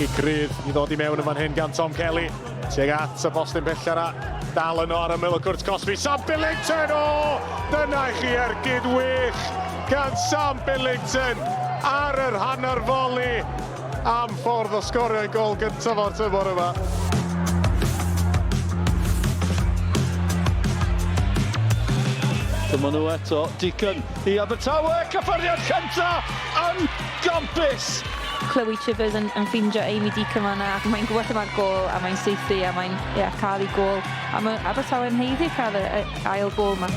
Gic rydd i ddod i mewn yn fan hyn gan Tom Kelly. Tuag at y postyn pella 'na. Dal yno ar ymyl y cwrt cosbi. Sam Billington! O! Dyna i chi ergyd wych gan Sam Billington ar yr hanner foli am ffordd o sgorio ei gol gyntaf o'r tymor yma. Dyma nhw eto, Deacon i Abertawe, cyffyrddiad cynta yn gampus! Chloe Chivers yn, yn ffeindio Amy Deacon fan'na ac mae'n gwybod lle mae'r gôl a mae'n saethu a mae'n yeah, cael ei gôl. A mae Abertawe'n haeddu cael y, y ail gôl 'ma.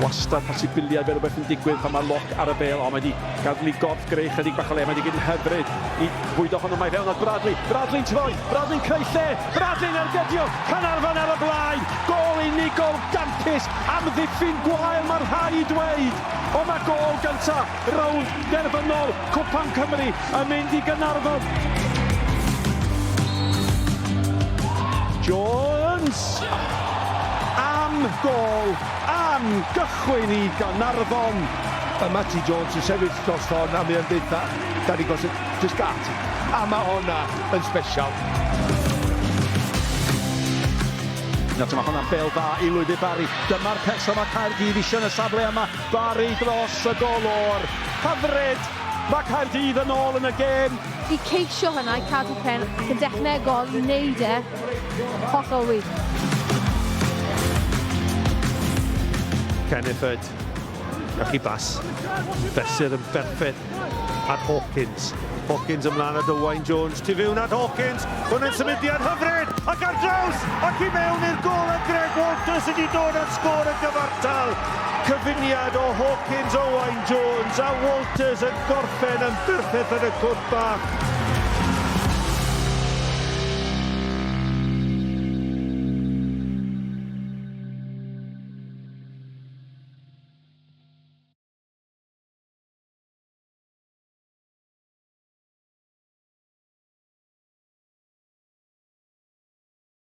Wastad posibiliad fel rhywbeth yn digwydd pan mae Lock ar y bêl, ond mae wedi gadael i gorff greu chydig bach o le, mae wedi gyd yn hyfryd i fwydo hwnnw mae fewn at Bradley, Bradley'n troi, Bradley'n creu lle, Bradley'n ergydio, Caernarfon ar y blaen, gôl unigol gampus, amddiffyn gwael mae rhai i dweud, ond mae gôl gynta rownd derfynol Cwpan Cymru yn mynd i Gaernarfon. Jones am gôl, am gychwyn i Gaernarfon. Mae Matty Jones yn sefyll dros hon a mae o'n deud 'tha Danny Gossett, just gad ti. A mae honna yn sbesial. Nawr te, mae hwnna'n bêl dda i lwybr Barry. Dyma'r person mae Caerdydd eisiau yn y safle yma. Barry dros y golwr. Hyfryd! Mae Caerdydd yn ôl yn y gêm. I ceisio hwnna, i cadw pen ac yn dechnegol i wneud e, hollol wych. Kenneford, Gewch chi bas. Fesur yn berffeth at Hawkins. Hawkins ymlaen at Owain Jones. Tu fewn at Hawkins. Hwn yn symudiad hyfryd! Ac ar draws! Ac i mewn i'r gôl a Greg Walters wedi dod at sgôr y gyfartal. Cyfuniad o Hawkins, Owain Jones a Walters yn gorffen yn berffeth yn y cwrt bach.